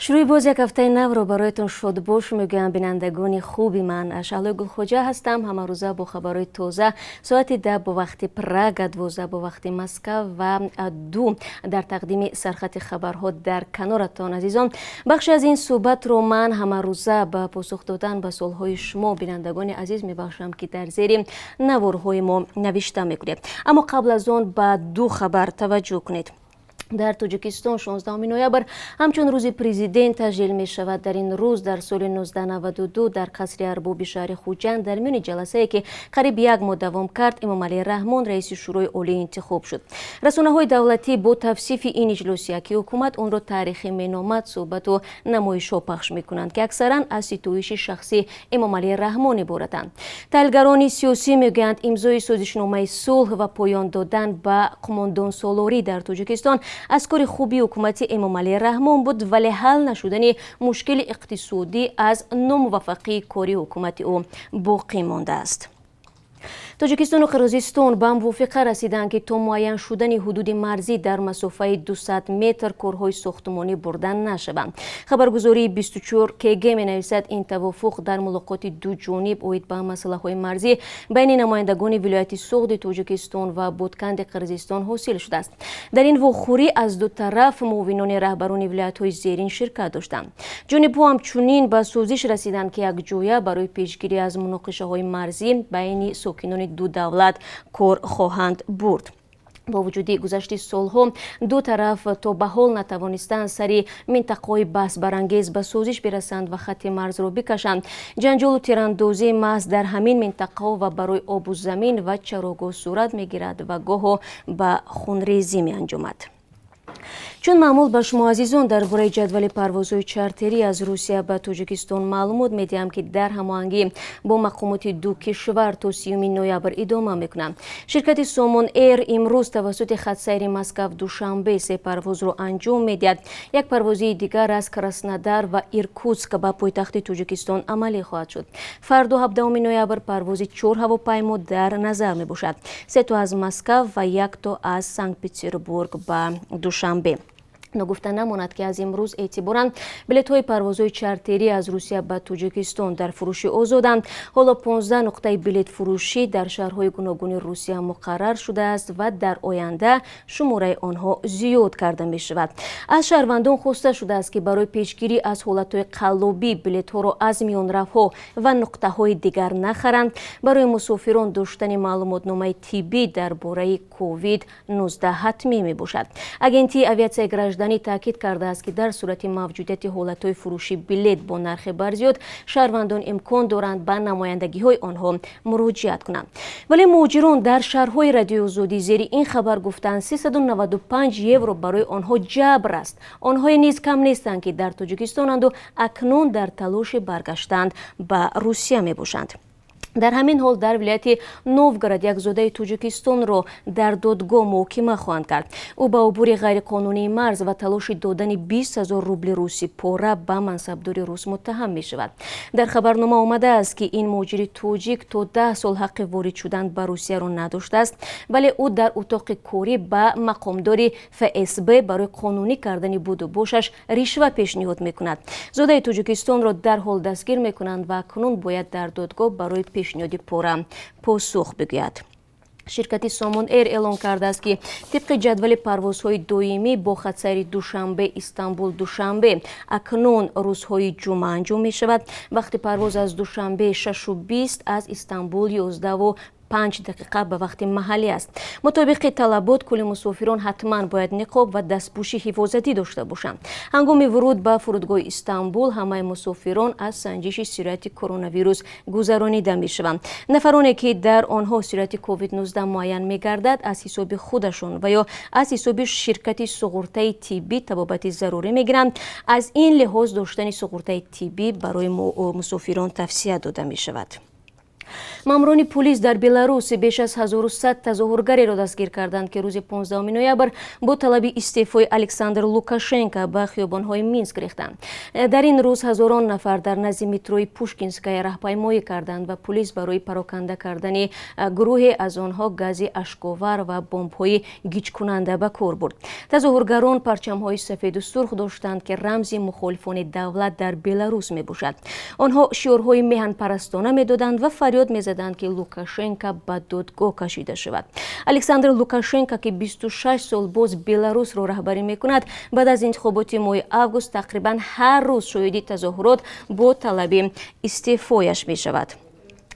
Шурӯи боз як ҳафтаи навро бароятон шодбош мегӯям, бинандагони хуби ман. Шаҳлои Гулхоҷа ҳастам. Ҳамарӯза бо хабарҳои тоза соати 10 бо вақти Прага, 12 бо вақти Москав ва 2 дар тақдими сархати хабарҳо дар каноратон, азизон. Бахше аз ин суҳбатро ман ҳамарӯза ба посух додан ба суолҳои шумо, бинандагони азиз, мебахшам, ки дар зери наворҳои мо навишта мекунед. Аммо қабл аз он ба ду хабар таваҷҷӯҳ кунед. Дар Тоҷикистон 16 ноябр ҳамчун Рӯзи Президент таҷлил мешавад. Дар ин рӯз дар соли 1992 дар қасри Арбоби шаҳри Хуҷанд, дар миёни ҷаласае, ки қариб як моҳ давом кард, Эмомалӣ Раҳмон раиси Шӯрои Олӣ интихоб шуд. Расонаҳои давлатӣ бо тавсифи ин иҷлосия, ки ҳукумат онро таърихӣ меномад, суҳбату намоишҳо пахш мекунанд, ки аксаран аз ситоиши шахсии Эмомалӣ Раҳмон иборатанд. Таҳлилгарони сиёсӣ мегӯянд, имзои созишномаи сулҳ ва поён додан ба қумондонсолорӣ дар Тоҷикистон аз кори хуби ҳукумати Эмомалӣ Раҳмон буд, вале ҳал нашудани мушкили иқтисодӣ аз номуваффақии кори ҳукумати ӯ боқӣ мондааст. Тоҷикистону Қирғизистон ба мувофиқа расиданд, ки то муайян шудани ҳудуди марзӣ дар масофаи 200 метр корҳои сохтмонӣ бурда нашаванд. Хабаргузории 24 КГ менависад, ин тавофуқ дар мулоқоти дуҷониб оид ба масъалаҳои марзӣ байни намояндагони вилояти Суғди Тоҷикистон ва Ботканди Қирғизистон ҳосил шудааст. Дар ин вохӯрӣ аз ду тараф муовинони раҳбарони вилоятҳои зерин ширкат доштанд. Ҷонибҳо ҳамчунин ба созиш расиданд, ки якҷоя барои пешгирӣ аз муноқишаҳои марзӣ байни сокинони ду давлат кор хоҳанд бурд. Бо вуҷуди гузашти солҳо, ду тараф то ба ҳол натавонистанд сари минтақаҳои баҳсбарангез ба созиш бирасанд ва хатти марзро бикашанд. Ҷанҷолу тирандозӣ маҳз дар ҳамин минтақаҳо ва барои обу замин ва чарогоҳ сурат мегирад ва гоҳо ба хунрезӣ меанҷомад. Чун маъмул, ба шумо азизон дар бораи ҷадвали парвозҳои чартерӣ аз Русия ба Тоҷикистон маълумот медиҳам, ки дар ҳамоҳангӣ бо мақомоти ду кишвар то 30 ноябр идома мекунанд. Ширкати Сомон Эйр имрӯз тавассути хатсайри Москав Душанбе се парвозро анҷом медиҳад. Як парвозии дигар аз Краснодар ва Иркутск ба пойтахти Тоҷикистон амалӣ хоҳад шуд. Фардо, 17 ноябр, парвози чор ҳавопаймо дар назар мебошад: сето аз Москав ва якто аз Санкт Петербург ба Душанбе. Ногуфта намонад, ки аз имрӯз эътиборан билетҳои парвозҳои чартерӣ аз Русия ба Тоҷикистон дар фурӯши озоданд. Ҳоло 15 нуқтаи билетфурӯшӣ дар шаҳрҳои гуногуни Русия муқаррар шудааст ва дар оянда шумораи онҳо зиёд карда мешавад. Аз шаҳрвандон хоста шудааст, ки барои пешгирӣ аз ҳолатҳои қаллобӣ билетҳоро аз миёнравҳо ва нуқтаҳои дигар нахаранд. Барои мусофирон доштани маълумотномаи тиббӣ дар бораи COVID-19 ҳатмӣ мебошад. Агентии авиатсияи гражданӣ таъкид кардааст, ки дар сурати мавҷудияти ҳолатҳои фурӯши билет бо нархи барзиёд, шаҳрвандон имкон доранд ба намояндагиҳои онҳо муроҷиат кунанд. Вале муҳоҷирон дар шарҳҳои Радиои Озодӣ зери ин хабар гуфтанд, 395 евро барои онҳо ҷабр аст. Онҳое низ кам нестанд, ки дар Тоҷикистонанду акнун дар талоши баргаштанд ба Русия мебошанд. Дар ҳамин ҳол, дар вилояти Новгород як зодаи Тоҷикистонро дар додгоҳ муҳокима хоҳанд кард. Ӯ ба убури ғайриқонунии марз ва талоши додани 20 000 рубли русӣ пора ба мансабдори рус муттаҳам мешавад. Дар хабарнома омадааст, ки ин муҳоҷири тоҷик то 10 сол ҳаққи ворид шудан ба Русияро надоштааст, вале ӯ дар утоқи корӣ ба мақомдори ФСБ барои қонунӣ кардани буду бошаш ришва пешниҳод мекунад. Зодаи Тоҷикистонро дарҳол дастгир мекунанд ва акнун бояд дар додгоҳ барои пешниҳоди пора посух бигӯяд. Ширкати Сомон Эйр эълон кардааст, ки тибқи ҷадвали парвозҳои доимӣ бо хатсайри Душанбе Истанбул Душанбе акнун рӯзҳои ҷумъа анҷом мешавад. Вақти парвоз аз Душанбе 6:20, аз Истанбул 11:05 ба вақти маҳаллӣ аст. Мутобиқи талабот, кулли мусофирон ҳатман бояд ниқоб ва дастпӯши ҳифозатӣ дошта бошанд. Ҳангоми вуруд ба фурудгоҳи Истанбул ҳамаи мусофирон аз санҷиши сирояти коронавирус гузаронида мешаванд. Нафароне, ки дар онҳо сирояти COVID-19 муайян мегардад, аз ҳисоби худашон ва ё аз ҳисоби ширкати суғуртаи тиббӣ табобати зарурӣ мегиранд. Аз ин лиҳоз доштани суғуртаи тиббӣ барои мусофирон тавсия дода мешавад. Мамурони пулис дар Беларус беш аз 1100 тазоҳургареро дастгир карданд, ки рӯзи 15 ноябр бо талаби истеъфои Александр Лукашенко ба хиёбонҳои Минск рехтанд. Дар ин рӯз ҳазорон нафар дар назди метрои Пушкинская раҳпаймоӣ карданд ва пулис барои пароканда кардани гурӯҳе аз онҳо гази ашковар ва бомбҳои гиҷкунанда ба кор бурд. Тазоҳургарон парчамҳои сафеду сурх доштанд, ки рамзи мухолифони давлат дар Беларус мебошад. Онҳо шиорҳои меҳанпарастона медоданд ва фарёд мезаданд, ки Лукашенко ба додгоҳ кашида шавад. Александр Лукашенко, ки 26 сол боз Беларусро раҳбарӣ мекунад, баъд аз интихоботи моҳи август тақрибан ҳар рӯз шоҳиди тазоҳурот бо талаби истеъфояш мешавад.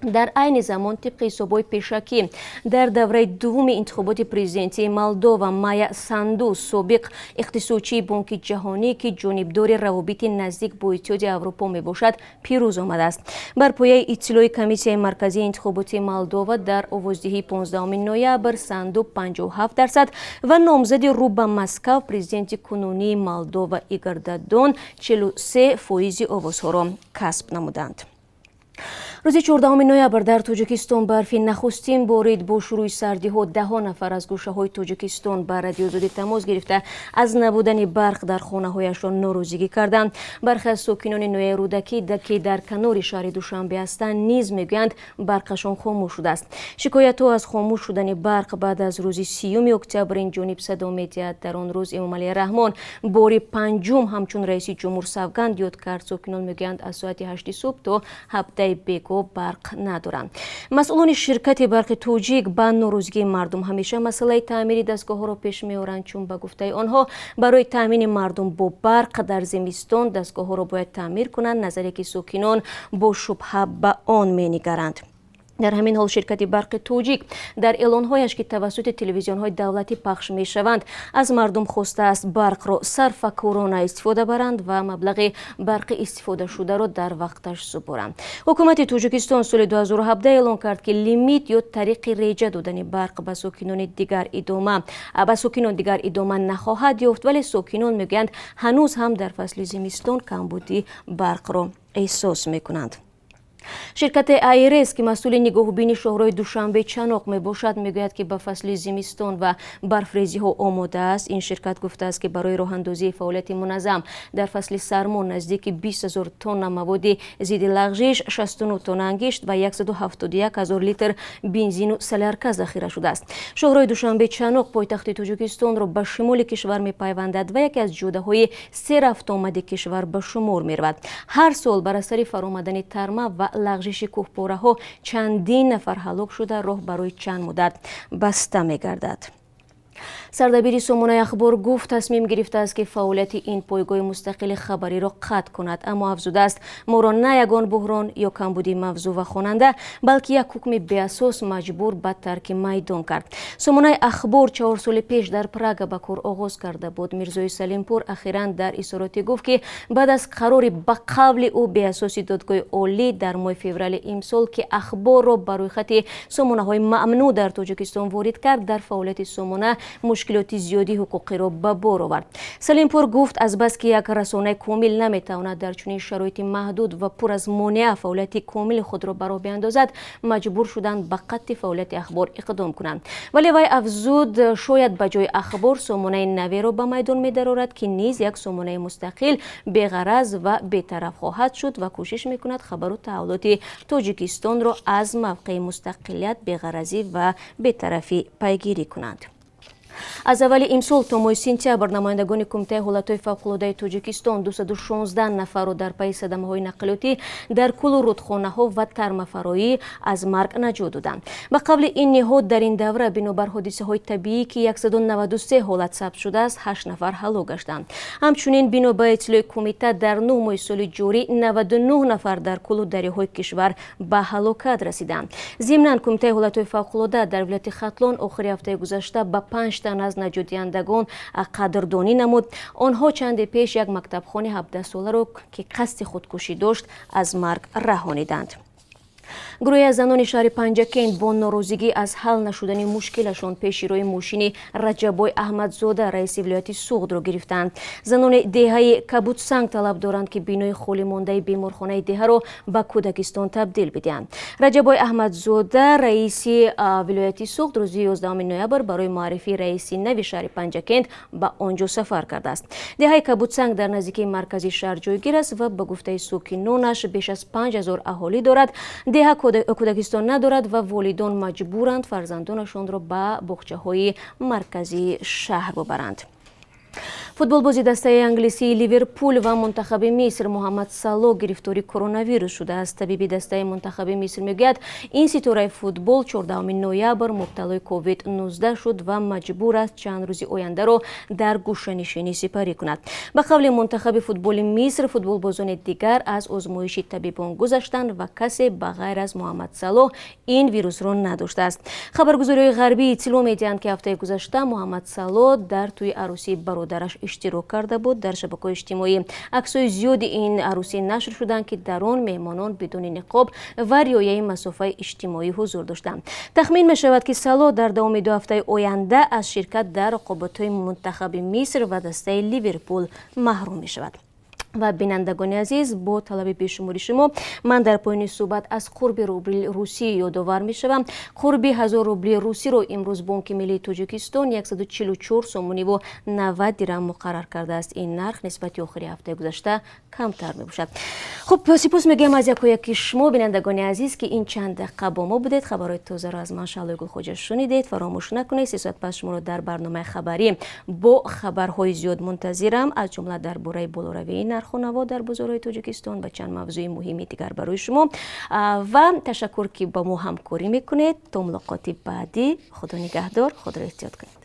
Дар айни замон, тибқи ҳисобҳои пешакӣ, дар давраи дуввуми интихоботи президентии Молдова Майя Санду, собиқ иқтисодчии Бонки Ҷаҳонӣ, ки ҷонибдори равобити наздик бо Иттиҳоди Аврупо мебошад, пирӯз омадааст. Бар пояи иттилои Комиссияи Марказии интихоботии Молдова, дар овоздиҳии 15 ноябр Санду 57% ва номзади рӯ ба Москав, президенти кунунии Молдова Игор Додон, 43 фоизи овозҳоро касб намуданд. Рӯзи 14 ноябр дар Тоҷикистон барфи нахустин борид. Бо шурӯи сардиҳо даҳо нафар аз гӯшаҳои Тоҷикистон ба Радиои Озодӣ тамос гирифта, аз набудани барқ дар хонаҳояшон норозигӣ карданд. Бархе аз сокинони ноҳияи Рӯдакӣ, ки дар канори шаҳри Душанбе ҳастанд, низ мегӯянд, барқашон хомӯш шудааст. Шикоятҳо аз хомӯш шудани барқ баъд аз рӯзи 30 октябр ин ҷониб садо медиҳад. Дар он рӯз Эмомалӣ Раҳмон бори панҷум ҳамчун раиси ҷумҳур савганд ёд кард. Сокинон мегӯянд, аз соати 8 субҳ то 17 бего барқ надоранд. Масъулони ширкати Барқи Тоҷик ба норозигии мардум ҳамеша масъалаи таъмири дастгоҳҳоро пеш меоранд, чун ба гуфтаи онҳо барои таъмини мардум бо барқ дар зимистон дастгоҳҳоро бояд таъмир кунанд, назаре ки сокинон бо шубҳа ба он менигаранд. Дар ҳамин ҳол, ширкати Барқи Тоҷик дар эълонҳояш, ки тавассути телевизионҳои давлатӣ пахш мешаванд, аз мардум хостааст барқро сарфакорона истифода баранд ва маблағи барқи истифодашударо дар вақташ супоранд. Ҳукумати Тоҷикистон соли 2017 эълон кард, ки лимит ё тариқи реҷа додани барқ ба сокинон дигар идома нахоҳад ёфт, вале сокинон мегӯянд, ҳанӯз ҳам дар фасли зимистон камбуди барқро эҳсос мекунанд. Ширкати АйРС, ки масъули нигоҳубини шоҳроҳи Душанбе Чаноқ мебошад, мегӯяд, ки ба фасли зимистон ва барфрезиҳо омода аст. Ин ширкат гуфтааст, ки барои роҳандозии фаъолияти муназзам дар фасли сармо наздики 20 ҳазор тонна маводи зидди лағжиш, 69 тонна ангишт ва 171 ҳазор литр бензину солярка захира шудааст. Шоҳроҳи Душанбе Чаноқ пойтахти Тоҷикистонро ба шимоли кишвар мепайвандад ва яке аз ҷодаҳои серрафтуомади кишвар ба шумор меравад. Ҳар сол бар асари фаромадани тарма ва лағжиши кӯҳпораҳо чандин нафар ҳалок шуда, роҳ барои чанд муддат баста мегардад. Сардабири сомонаи Ахбор гуфт, тасмим гирифтааст, ки фаъолияти ин пойгоҳи мустақили хабариро қатъ кунад, аммо афзудааст, моро на ягон буҳрон ё камбудии мавзӯъ ва хонанда, балки як ҳукми беасос маҷбур ба тарки майдон кард. Сомонаи Ахбор 4 соли пеш дар Прага ба кор оғоз карда буд. Мирзои Салимпур ахиран дар изҳоротӣ гуфт, ки баъд аз қарори ба қавли ӯ беасоси Додгоҳи Олӣ дар моҳи феврали имсол, ки Ахборро ба рӯйхати сомонаҳои мамнӯъ дар Тоҷикистон ворид кард, дар фаъолияти сомона мушкилоти зиёди ҳуқуқиро ба бор овард. Салимпур гуфт, азбаски як расонаи комил наметавонад дар чунин шароити маҳдуд ва пур аз монеа фаъолияти комили худро ба роҳ биандозад, маҷбур шуданд ба қатъи фаъолияти Ахбор иқдом кунанд. Вале вай афзуд, шояд ба ҷои Ахбор сомонаи наверо ба майдон медарорад, ки низ як сомонаи мустақил, беғараз ва бетараф хоҳад шуд ва кӯшиш мекунад хабару таҳаввулоти Тоҷикистонро аз мавқеи мустақилият, беғаразӣ ва бетарафӣ пайгирӣ кунанд. Аз аввали имсол то моҳи сентябр намояндагони Кумитаи ҳолатҳои фавқулодаи Тоҷикистон 216 нафарро дар пайи садамаҳои нақлиётӣ дар кӯлу рудхонаҳо ва тармафароӣ аз марг наҷот доданд. Ба қавли ин ниҳод, дар ин давра бинобар ҳодисаҳои табиӣ, ки 193 ҳолат сабт шудааст, 8 нафар ҳалок гаштанд. Ҳамчунин, бино ба иттилои кумита, дар 9 моҳи соли ҷорӣ 99 нафар дар кӯлу дарёҳои кишвар ба ҳалокат расиданд. Зимнан, Кумитаи ҳолатҳои фавқулода дар вилояти Хатлон охири ҳафтаи гузашта ба панҷ тан аз наҷотдиҳандагон қадрдонӣ намуд. Онҳо чанде пеш як мактабхони 17-соларо, ки қасди худкушӣ дошт, аз марг раҳониданд. Гурӯҳе аз занони шаҳри Панҷакент бо норозигӣ аз ҳал нашудани мушкилашон пеши роҳи мошини Раҷаббой Аҳмадзода, раиси вилояти Суғдро гирифтаанд. Занони деҳаи Кабудсанг талаб доранд, ки бинои холӣ мондаи беморхонаи деҳаро ба кӯдакистон табдил бидиҳанд. Раҷаббой Аҳмадзода, раиси вилояти Суғд, рӯзи 11 ноябр барои муаррифии раиси нави шаҳри Панҷакент ба он ҷо сафар кардааст. Деҳаи Кабудсанг дар наздикии маркази шаҳр ҷойгир аст ва ба гуфтаи сокинонаш беш аз 5000 аҳолӣ дорад. Деҳа кӯдакистон надорад ва волидон маҷбуранд фарзандонашонро ба боғчаҳои марказии шаҳр бубаранд. Футболбози дастаи англисии Ливерпул ва мунтахаби Миср Муҳаммад Салоҳ гирифтори коронавирус шудааст. Табиби дастаи мунтахаби Миср мегӯяд, ин ситораи футбол 14 ноябр мубталои COVID-19 шуд ва маҷбур аст чанд рӯзи ояндаро дар гӯшанишинӣ сипарӣ кунад. Ба қавли мунтахаби футболи Миср, футболбозони дигар аз озмоиши табибон гузаштанд ва касе ба ғайр аз Муҳаммад Салоҳ ин вирусро надоштааст. Хабаргузориҳои ғарбӣ иттилоъ медиҳанд, ки ҳафтаи гузашта Муҳаммад Салоҳ дар тӯи арӯсии бародараш иштирок карда буд. Дар шабакаҳои иҷтимоӣ аксҳои зиёди ин арӯсӣ нашр шуданд, ки дар он меҳмонон бидуни ниқоб ва риояи масофаи иҷтимоӣ ҳузур доштанд. Тахмин мешавад, ки Салоҳ дар давоми 2 ҳафтаи оянда аз ширкат дар рақоботҳои мунтахаби Миср ва дастаи Ливерпул маҳрум мешавад. Ва бинандагони азиз, бо талаби бешумори шумо ман дар поёни суҳбат аз қурби рубли русӣ ёдовар мешавам. Қурби 1000 рубли русиро имрӯз Бонки миллии Тоҷикистон 144 сомониву 90 дирам муқаррар кардааст. Ин нарх нисбати охири ҳафтаи гузашта камтар мебошад. Хуб, сипос мегӯям аз яку яки шумо, бинандагони азиз, ки ин чанд дақиқа бо мо будед. Хабарҳои тозаро аз ман, Шаҳлои Гулхоҷа, шунидед. Фаромӯш накунед, 3 соат пас шуморо дар барномаи хабарӣ бо хабарҳои зиёд мунтазирам, аз ҷумла дар бораи болоравии нарху наво дар бозорҳои Тоҷикистон ва чанд мавзӯи муҳими дигар барои шумо. Ва ташаккур, ки ба мо ҳамкорӣ мекунед. То мулоқоти баъдӣ, Худо нигаҳдор, худро эҳтиёт кунед.